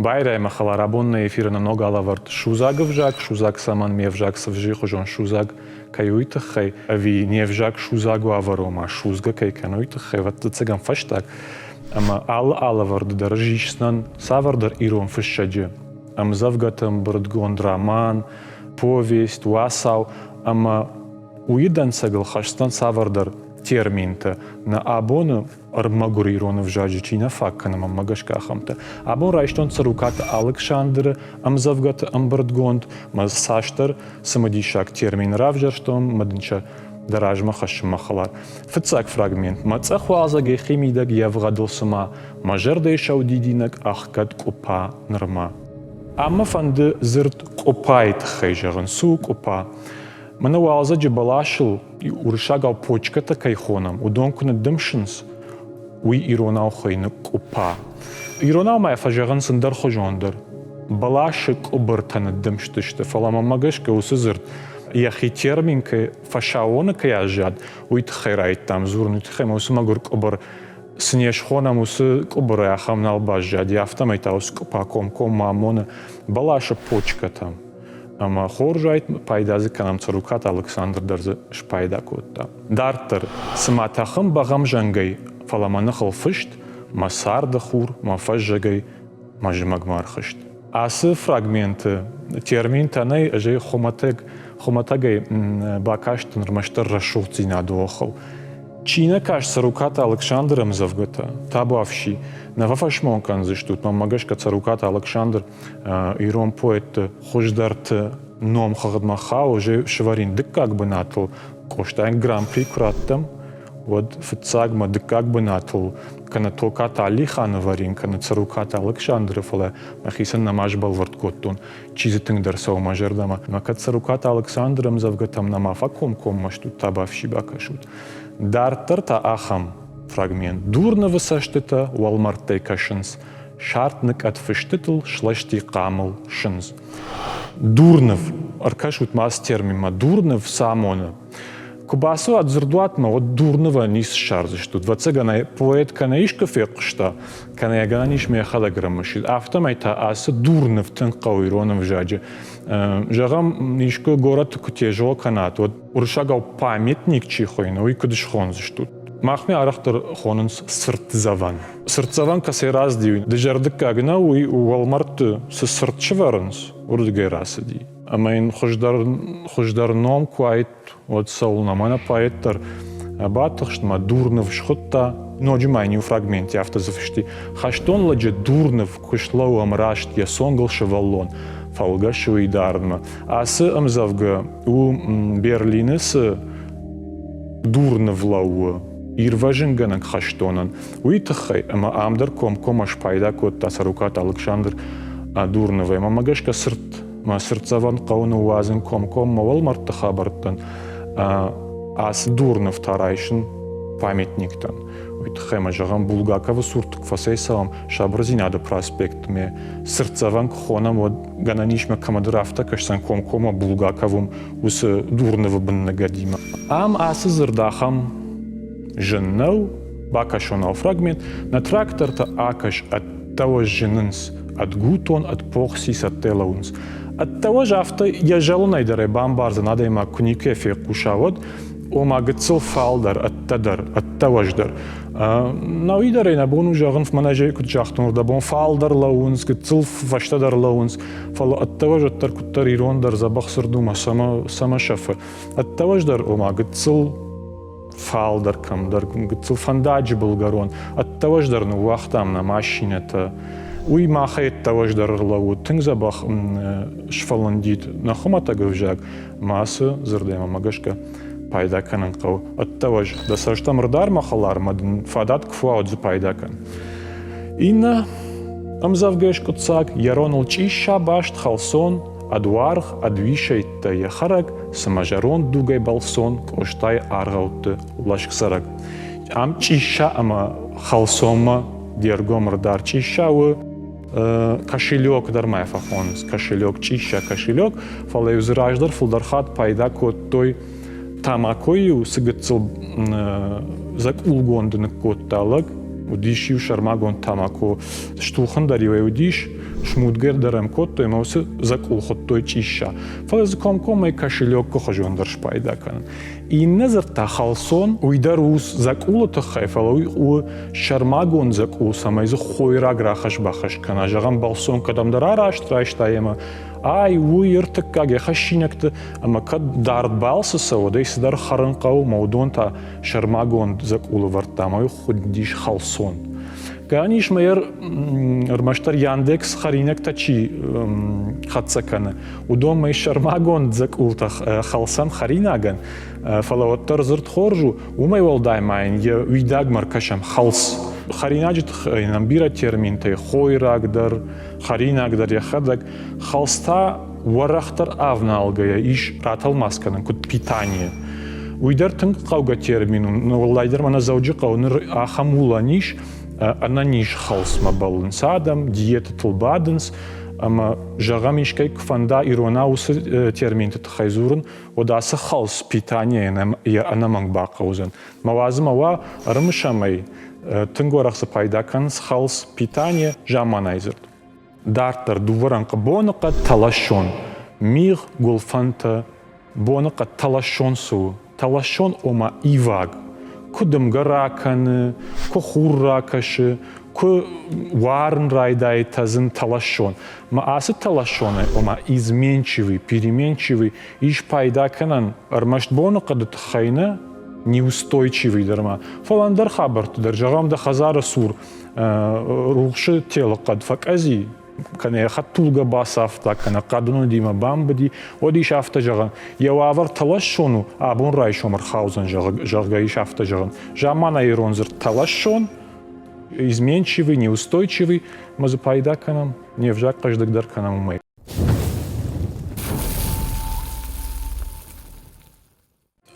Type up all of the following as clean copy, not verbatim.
Байрай, мӕ хӕлар, абон нӕ эфиры нӕ ног алӕвӕрд Судзаг ӕвзаг, судзаг цӕмӕн, ме взаг цывзыйы судзаг кӕй уый тыххӕй, ӕви не взаг судзаг уавӕр, ома судзгӕ кӕй кӕны, уый тыххӕй, ӕвӕццӕгӕн, фӕстаг. Ӕмӕ алы алӕвӕрды дӕр ӕз исдзынӕн цавӕрдӕр ирон фыссӕджы ӕмдзӕвгӕты ӕмбырдгонд роман, повесть, уацау ӕмӕ уыйы дӕнцӕгыл хӕсдзӕн цавӕрдӕр терминтӕ нӕ абоны ӕрмӕгуыр ирон ӕвзаджы чи нӕ фаг кӕны, мӕнмӕ гӕсгӕ ахӕмтӕ. Абон райстон Цӕрукъаты Алыксандры ӕмдзӕвгӕты ӕмбырдгонд, мӕ цасдӕр цымыдисаг термин равзӕрстон, мӕ дын сӕ дӕ размӕ хӕссын мӕ хӕлар. Фыццаг фрагмент. Мӕ цъӕх уалдзӕг йӕхи мидӕг йе вгъӕдыл цыма, мӕ зӕрдӕйы саудидинӕг ӕхгӕд къуыпа нырма. Ам мӕ фӕнды дзырд къуыпайы тыххӕй зӕгъын. Цы у къуыпа? Мӕнӕ уалдзӕджы бӕласыл уырыссагау почкӕтӕ кӕй хонӕм, уыдон куы ныддымсынц, уый иронау хуыйны къуыпа. Иронау ма йӕ фӕзӕгъынц ӕндӕрхуызон дӕр. Бӕласы къуыбыртӕ ныддымстысты, фӕлӕ мӕнмӕ гӕсгӕ уыцы дзырд йӕхи термин кӕй фӕсаууоны кӕй аззад, уый тыххӕй райдыдтам дзурын, уый тыххӕй ма уыцы мӕгуыр къуыбыр цы не схонӕм, уыцы къуыбырӕй ахӕм нал баззади, афтӕмӕй та уыцы къуыпа комкоммӕ амоны бӕласы почкӕтӕм. Ӕмӕ хорз пайда дзы кӕнӕм, Цӕрукъаты Алыксандр дӕр дзы спайда кодта. Дарддӕр, цыма тӕхын бӕгъӕмзӕнгӕй, фӕлӕ мӕ ныхыл фыст, мӕ царды хур, мӕ фӕззӕгӕй, мӕ зымӕгмӕ ӕрхызт. Ацы фрагменты терминтӕ нӕй, ӕз ӕй хуымӕтӕг, хуымӕтӕгӕй бакастӕн ӕрмӕстдӕр рӕсугъддзинады охыл. Чи нӕ каст Цӕрукъаты Алыксандры ӕмдзӕвгӕтӕ, табуафси, нӕ фӕфӕсмон кӕндзыстут, мӕнмӕ гӕсгӕ Цӕрукъаты Алыксандр ирон поэтты хуыздӕрты номхыгъдмӕ хауы сывӕрин дыккаг бынатыл Къостайӕн гран-при куы раттӕм, уӕд фыццагмӕ дыккаг бынатыл кӕнӕ Токаты Алиханы вӕрин, кӕнӕ Цӕрукъаты Алыксандры, фӕлӕ мӕхицӕн нӕма сбӕлвырд кодтон, чи дзы тынгдӕр цӕуы мӕ зӕрдӕмӕ. Ӕмӕ кӕд Цӕрукъаты Алыксандры ӕмдзӕвгӕтӕм нӕма фӕкомкоммӕ стут, табафси бакӕсут. Дарддӕр та ахӕм фрагмент. Дурнывы цӕстытӕ уӕлмӕрдтӕй кӕсынц, сӕрд ныкъӕд фыстытыл сласти хъамыл сындз. Дурныв, ӕркӕсут ма ацы терминмӕ, дурныв цы амоны? Куы бацӕуат дзырдуатмӕ, уӕд дурнывӕн ницы ссардзыстут. Ӕвӕццӕгӕн ӕй поэт кӕнӕ искуы фехъуыста, кӕнӕ йӕ гӕнӕн ис мӕхӕдӕг ӕрымысид. Афтӕмӕй та ацы дурныв тынг хъӕуы ирон ӕвзаджы. Зӕгъӕм, искуы горӕты куы тезгъо кӕнат, уӕд уырыссагау памятник чи хуыйны, уый куыд схондзыстут? Махмӕ арӕхдӕр хонынц цыртдзӕвӕн. Цыртдзӕвӕн кӕцӕй рацыди, дызӕрдыггаг нӕу, уый уӕлмӕрдты цы цырт сывӕрынц, уырдыгӕй рацыди. Ӕмӕ йын хуыздӕр, хуыздӕр ном куы уаид, уӕд цӕуылнӕ? Мӕнӕ поэт дӕр батыхст мӕ дурныв схуыдта. Ноджы ма йын иу фрагменте афтӕ дзы фысти: Хӕстон лӕджы дурныв куы слӕууы ӕмраст йӕ цонгыл сывӕллон, фӕлгӕсы уый дардмӕ. Ацы ӕмдзӕвгӕ у Берлины цы дурныв лӕууы ирвӕзынгӕнӕг хӕстонӕн, уый тыххӕй, ӕмӕ ам дӕр комкоммӕ спайда кодта Цӕрукъаты Алыксандр Дурнывӕй. Мӕнмӕ гӕсгӕ цырт, мӕ цыртдзӕвӕн хъӕуы ныууадзын комкоммӕ уӕлмӕрдты хабӕрттӕн, ацы дурныв та райсын памятниктӕн. Уый тыххӕй ма зӕгъӕм, Булгаковы цурты куы фӕцӕйцӕуӕм Сабырдзинады проспектмӕ, цыртдзӕвӕн куы хонӕм, уӕд гӕнӕн ис мӕ кӕмӕдӕр афтӕ кӕсдзӕн комкоммӕ Булгаков уым уыцы дурнывы бын ныгӕдимӕ. Ам ацы дзырд ахӕм зын нӕу, бакӕсонау фрагмент, нӕ трактортӕ акӕс ӕддӕуӕз зынынц, ӕдгутон, ӕдпохси цӕттӕ лӕууынц. Ӕддӕуӕз афтӕ йӕ зӕлынӕй дӕр ӕй бамбардзӕн адӕймаг куы никуы фехъуса, уӕд, ома гыццыл фалдӕр, ӕддӕдӕр, ӕддӕуӕздӕр. Науи дӕр ӕй нӕ бон у зӕгъын, мӕнӕ ӕз куыд загътон, дӕ бон фалдӕр лӕууынц, гыццыл фӕстӕдӕр лӕууынц, фӕлӕ ӕддӕуӕз уӕддӕр куыддӕр ирон дӕр дзӕбӕх дзырд у мӕ цӕмӕ сӕфы. Ӕддӕуӕз дӕр, ома гыццыл фалдӕр кӕмдӕр, гыццыл фӕндаджы былгӕрон, ӕддӕуӕз дӕр ныууагътам нӕ машинӕтӕ. Уый махӕй ӕддӕуӕз дӕр ӕрлӕууыд, тынг дзӕбӕх сфӕлындид нӕ хуымӕтӕг ӕвзаг, ӕмӕ ацы дзырдӕй мӕ гӕсгӕ пайда кӕнын хъӕуы. Ӕддӕуӕз, дӕ цӕст ӕмырдар мӕ хӕлармӕ дын фадат куы фӕуа, уӕд дзы пайда кӕн. Иннӕ ӕмдзӕвгӕ скъуыддзаг йӕ роныл чъисса баст хӕлцон, ӕд уаргъ, ӕд уисӕйттӕ йӕ хӕрӕг, цыма зӕронд дугӕй бӕлццон Къостайы аргъӕутты лӕскъдзӕрӕг. Ам чъисса ӕмӕ хӕлцонмӕ де ргом ӕрдар. Чъисса у кошелек дӕр ма фӕхонынц. Кошелек, чъисса, кошелек, фӕлӕ-иу дзы раздӕр фылдӕр хатт пайда кодтой тамакойы-иу цы гыццыл дзӕкъулгонды ныккодта лӕг, уыдис-иу сӕрмагонд тамако, стухын дӕр-иу ӕй уыдис. Смудгӕ дӕр ӕм кодтой ӕмӕ уыцы дзӕкъул хуыдтой чъисса. Фӕлӕ дзы комкоммӕ кошелёккы хуызон дӕр спайда кӕнын. Иннӕ дзырд та хӕлцон, уый дӕр у дзӕкъулы тыххӕй, фӕлӕ уый у сӕрмагонд дзӕкъул, цӕмӕй дзы хойраг рахӕсс-бахӕсс кӕна. Зӕгъӕм, бӕлццон кӕдӕмдӕр араст, райста йемӕ ай, уый ӕртыккаг йӕ хӕссинӕгты, ӕмӕ кӕд дард балцы цӕуы, уӕд ӕй цыдӕр хӕрын хъӕуы, ӕмӕ уыдон та сӕрмагонд дзӕкъулы вӕрдта, ӕмӕ уый хуындис хӕлцон. Гӕнӕн ис мӕ ӕрмӕстдӕр Яндекс хӕринӕгтӕ чи хӕццӕ кӕны, уыдонмӕ сӕрмагонд дзӕкъултӕ хӕлцӕн хӕринагӕн, фӕлӕ уӕддӕр дзырд хорз у, уымӕй уӕлдай ма йын йӕ уидагмӕ ӕркӕсӕм хӕлц. Хӕринаджы тыххӕй нӕм бирӕ терминтӕй хойраг дӕр, хӕринаг дӕр йӕхӕдӕг, хӕлц та уӕрӕхдӕр ӕвналгӕйӕ ис ратӕлмац кӕнын куыд питание. Уый дӕр тынг хъӕугӕ термин у, уӕлдайдӕр мӕнӕ Дзӕуджыхъӕуы ныр ахӕм уылӕн ис, ӕнӕниз хӕлцмӕ бӕллынц адӕм, диетӕтыл бадынц, ӕмӕ зӕгъӕм, искӕй куы фӕнда иронау уыцы терминты тыххӕй дзурын, уӕд ацы хӕлц питанийӕн йӕ ӕнӕмӕнг бахъӕудзӕн. Мӕ уадзы мӕ уа, ӕрымысӕм ӕй, тынг уӕрӕх цы пайда кӕнынц хӕлц, питание, заманайы дзырд. Дарддӕр дыууӕ рӕнхъы боныхъӕд тӕлӕссон, мигъ, гуылфӕнтӕ, боныхъӕд тӕлӕссон цы у? Тӕлӕссон ома иваг. Куы дымгӕ ракӕны, куы хур ракӕсы, куы уарын райдайы тӕдзын тӕлӕссон. Мӕ ацы тӕлӕссонӕй, ома изменчивый, переменчивый, ис пайда кӕнӕн ӕрмӕст боныхъӕды тыххӕй нӕ, неустойчивый дӕр ма, фӕлӕ ӕндӕр хабӕртты дӕр. Зӕгъӕм, дӕ хӕдзары цур рухсы телыхъӕд фӕкъӕдзи, кӕнӕ йӕ хӕдтулгӕ бацавта, кӕнӕ хъӕдын бамбыди, уӕд ис афтӕ зӕгъӕн, йӕ уавӕр тӕлӕссон у, абон райсом ӕрхаудзӕн, зӕгъгӕ, ис афтӕ зӕгъӕн. Замана ирон дзырд тӕлӕссон, изменчивый, неустойчивый, ӕмӕ дзы пайда кӕнӕм, не взаг хъӕздыгдӕр кӕнӕм уымӕй.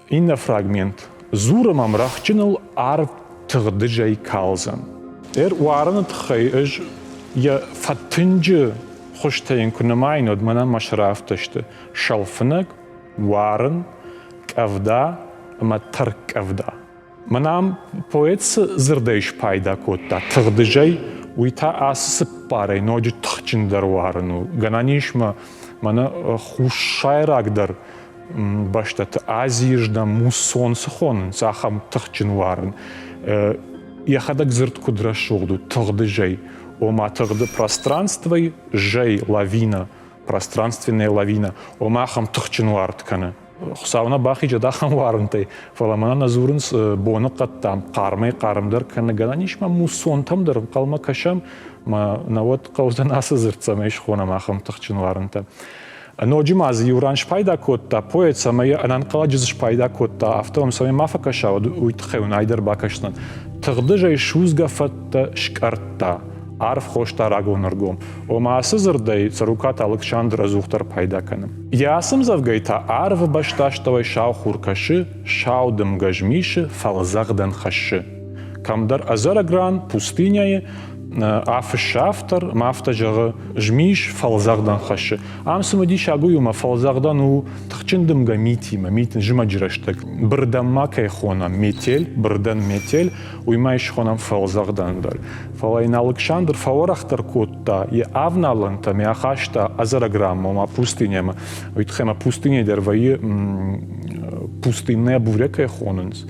Иннӕ фрагмент. Дзуры мӕм рӕхджыныл арв тыгъдызӕй калдзӕн. Ӕруарыны тыххӕй ӕз йӕ фӕтынджы хуызтӕ йын куы нымайын, уӕд мӕнӕн мӕ сӕры сты сӕлфынӕг, уарын, къӕвда ӕмӕ тӕрккъӕвда. Мӕнӕ ам поэт цы дзырдӕй спайда кодта, тыгъдызӕй, уый та ацы цыппарӕй ноджы тыхджындӕр уарын у. Гӕнӕн ис мӕ мӕнӕ хуссайрагдӕр бӕстӕты Азийы рдӕм муссон цы хонынц, ахӕм тыхджын уарын. Йӕхӕдӕг дзырд куыд рӕсугъд у, тыгъды зӕй. Ома тыгъды пространствойы зӕй, лавина, пространственная лавина, ома ахӕм тыхджын уард кӕны. Хуыцау нӕ бахизӕд ахӕм уарынтӕй, фӕлӕ мӕнӕ нӕ дзурынц боныхъӕдтӕм хъармӕй хъармдӕр кӕны, гӕнӕн ис ма муссонтӕм дӕр ӕнхъӕлмӕ кӕсӕм, ма науӕд хъӕудзӕн ацы дзырд, цӕмӕй схонӕм ахӕм тыхджын уарынтӕ. Ноджы ма дзы иу ран спайда кодта поэт, цӕмӕй йӕ ӕнӕнхъӕлӕджы дзы спайда кодта, афтӕ мӕм цӕмӕй ма фӕкӕса, уӕд уый тыххӕй уын айдӕр бакӕсдзынӕн. Тыгъдызӕй судзгӕ фӕттӕ скъӕрдта, арф хоста рагон ӕргом. Ома ацы дзырдӕй Цӕрукъаты Алыксандр ӕдзухдӕр пайда кӕны. Йӕ ацы ӕмдзӕвгӕйы та арвы бӕстастӕуӕй сау хур кӕсы, сау дымгӕ змисы, фӕлдзӕгъдӕн хӕссы. Кӕмдӕр ӕдзӕрӕг ран, пустыняйы, афыссы автор, ӕмӕ афтӕ зӕгъы, змис фӕлдзӕгъдӕн хӕссы. Ам цымыдисаг уый у, ӕмӕ фӕлдзӕгъдӕн у тыхджын дымгӕ митимӕ, мит зымӕджы рӕстӕг. Бырдӕн ма кӕй хонӕм метель, бырдӕн метель, уый ма ис хонӕм фӕлдзӕгъдӕн дӕр. Фӕлӕ йын Алыксандр фӕуӕрӕхдӕр кодта йӕ авналӕнтӕ, йӕ ахаста ӕдзӕрӕг ранмӕ, ома пустынямӕ. Уый тыххӕй ма пустыня дӕр вӕййы пустынная буря кӕй хонынц.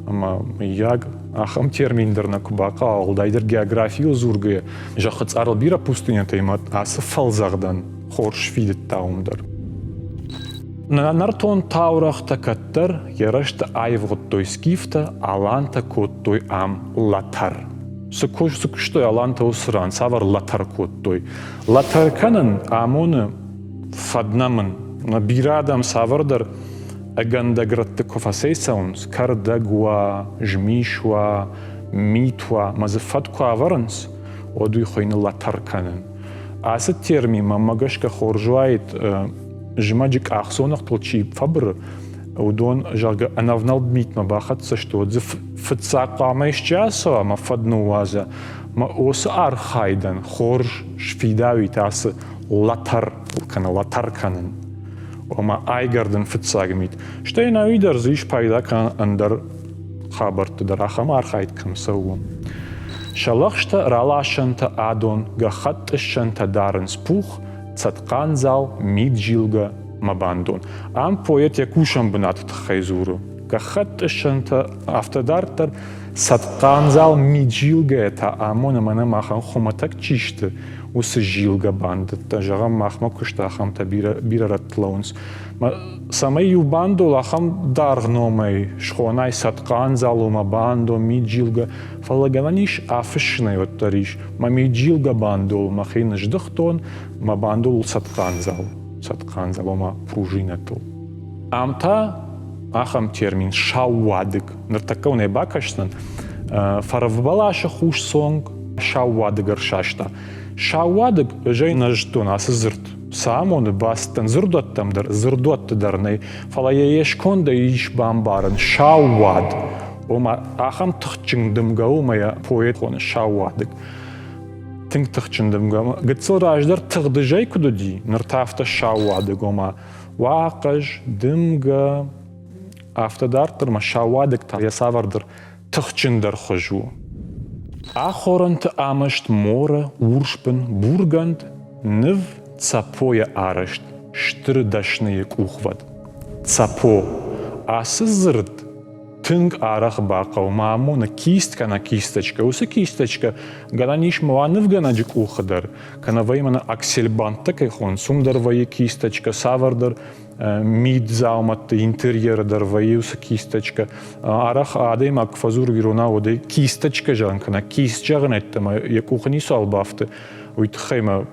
Ӕмӕ, мыййаг, ахӕм термин дӕр нӕ куы бахъӕуа, уӕлдайдӕр географийыл дзургӕйӕ, зӕххы цъарыл бирӕ пустынятӕ ӕмӕ ацы фӕлдзӕгъдӕн хорз сфидыдта уым дӕр. Нӕ нӕртон таурӕгътӕ кӕддӕр йӕ рӕзты аивгъуыдтой скифтӕ, алантӕ кодтой ам лӕтӕр. Цы куыстой алантӕ уыцы ран, цавӕр лӕтӕр кодтой? Лӕтӕр кӕнын амоны фӕднӕмын. Бирӕ адӕм цавӕрдӕр ӕгӕндӕг рӕтты куы фӕцӕйцӕуынц, кӕрдӕг уа, змис уа, мит уа, мӕ дзы фӕд куы ӕвӕрынц, уӕд уый хуыйны лӕтӕр кӕнын. Ацы термин мӕнмӕ гӕсгӕ хорз уаид, зымӕджы къахдзоныгътыл чи фӕбыры, уыдон, зӕгъгӕ, ӕнӕвнӕлд митмӕ бахӕццӕ сты, уӕд дзы фыццаг хъуамӕ исчи ацӕуа ӕмӕ фӕд ныууадза. Мӕ уыцы архайдӕн хорз сфидауид ацы лӕтӕр кӕнӕ лӕтӕр кӕнын. Ома айгӕрдын фыццаг мит. Стӕй науи дӕр дзы ис пайда кӕнӕн ӕндӕр хабӕртты дӕр, ахӕм архайд кӕм цӕуы. Сӕ лӕгъстӕ раласӕнтӕ адон, гӕххӕтт-тъыссӕнтӕ дарынц пух, цӕтхъандзал, мид-зилгӕ мӕ бандон. Ам поэт йӕ кусӕн бынаты тыххӕй дзуры. Гӕххӕтт-тъыссӕнтӕ афтӕ дарддӕр цӕтхъандзал мид-зилгӕйӕ та амоны мӕнӕ махӕн хуымӕтӕг чи сты, уыцы зилгӕ бандӕттӕ. Зӕгъӕм, махмӕ куысты ахӕмтӕ бирӕ, бирӕ рӕтты лӕууынц. Цӕмӕй иу бандол ахӕм даргъ номӕй схонай цӕтхъандзал, ома бандон, мид-зилгӕ, фӕлӕ гӕнӕн ис афыссынӕй уӕддӕр ис. Мӕ мид-зилгӕ бандол мӕхи ныздыхтон, мӕ бандол у цӕтхъандзал, цӕтхъандзал, ома пружинӕтыл. Ам та ахӕм термин саууадыг. Ныртӕккӕ уын ӕй бакӕсдзӕн. Фӕрвбӕласы хус цонг саууадыг ӕрсаста. Саууадыг ӕз ӕй нӕ зыдтон ацы дзырд. Цы амоны бацыдтӕн дзырдуӕттӕм дӕр, дзырдуӕтты дӕр нӕй, фӕлӕ йӕ йе скондӕй ис бамбарын саууад. Ома ахӕм тыхджын дымгӕ у, ӕмӕ йӕ поэт хоны саууадыг. Тынг тыхджын дымгӕ. Гыццыл раздӕр тыгъдызӕй куыд уыди, ныр та афтӕ саууадыг, ома уахъӕз, дымгӕ, афтӕ дарддӕр ма сауадыг та йӕ цавӕрдӕр тыхджындӕр хуыз у. Ахорӕнты амӕст морӕ, урсбын, бургӕнд, ныв Цапойӕ арӕзт стыр дӕсныйы къухвӕд. Цапо. Ацы дзырд тынг арӕх бахъӕуы ма амоны кист кӕнӕ кисточкӕ. Уыцы кисточкӕ гӕнӕн ис ма уа нывгӕнӕджы къухы дӕр, кӕнӕ вӕййы мӕнӕ аксельбанттӕ кӕй хонынц, уым дӕр вӕййы кисточкӕ, цавӕрдӕр миддзаумӕтты интерьеры дӕр вӕййы уыцы кисточкӕ. Арӕх адӕймаг куы фӕдзуры иронау, уӕд ӕй кисточкӕ зӕгъын кӕнӕ кист зӕгъын ӕддӕмӕ йӕ къухы ницуал бафты, уый тыххӕй мӕ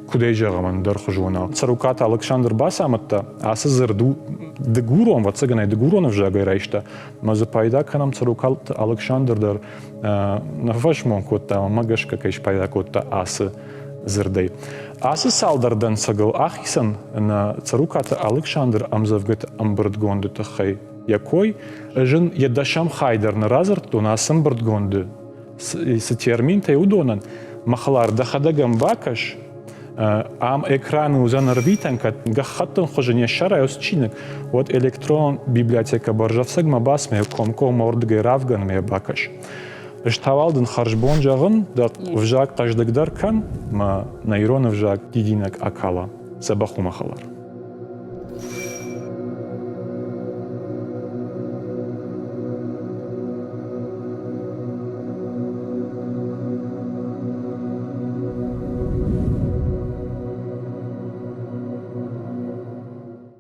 куыдӕй зӕгъӕм ӕндӕрхуызонау. Цӕрукъаты Алыксандр бацамыдта, ацы дзырд у дыгурон, ӕвӕццӕгӕн ӕй дыгурон ӕвзагӕй райста, ӕмӕ дзы пайда кӕнӕм Цӕрукъаты Алыксандр дӕр нӕ фӕфӕсмон кодта ӕмӕ гӕсгӕ кӕй спайда кодта ацы дзырдӕй. Ацы цалдӕр дӕнцӕгыл ахицӕн нӕ Цӕрукъаты Алыксандр ӕмдзӕвгӕты ӕмбырдгонды тыххӕй йӕ кой. Ӕз ын йӕ дӕсӕм хай дӕр нӕ радзырдтон ацы ӕмбырдгонды цы терминтӕй, уыдонӕн. Мӕ хӕлар, дӕхӕдӕг ӕм бакӕс, ам экраны уыдзӕн ӕрвитӕн, кӕд гӕххӕттын хуызы не ссарай уыцы чиныг, уӕд электронон библиотекӕ Бӕрзӕфцӕгмӕ бацмӕ комкоммӕ уырдыгӕй равгӕнмӕ йӕ бакӕс. Ӕз та уал дын хӕрзбон зӕгъын, дӕ ӕвзаг хъӕздыгдӕр кӕн, мӕ нӕ ирон ӕвзаг дидинӕг акала. Дзӕбӕх у, мӕ хӕлар.